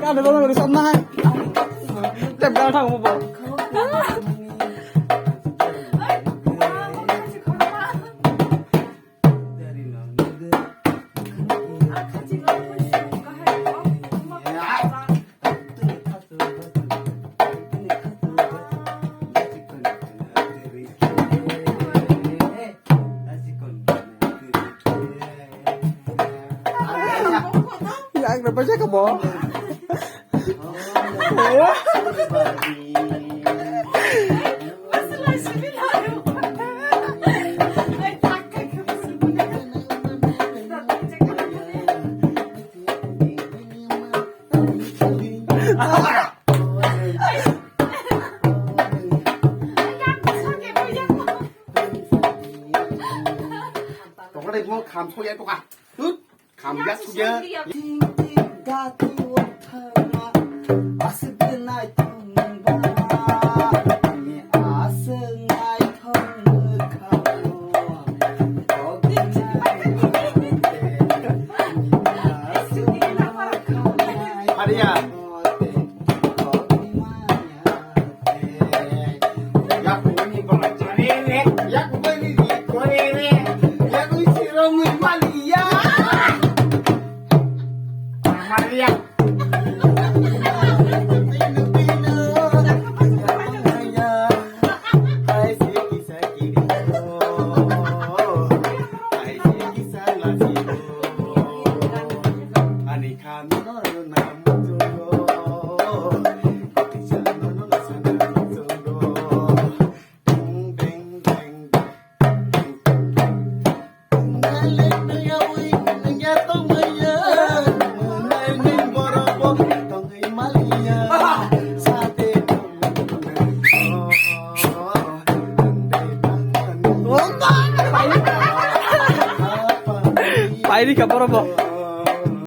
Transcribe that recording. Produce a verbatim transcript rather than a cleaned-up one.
Kano bono ri samna hai. Tem kal thang mo bo. Yang na paisa ka bo? Tokla dai mo kham soya toka. Tut. Kham ya suya. Hariya. Pairi ka borok bo.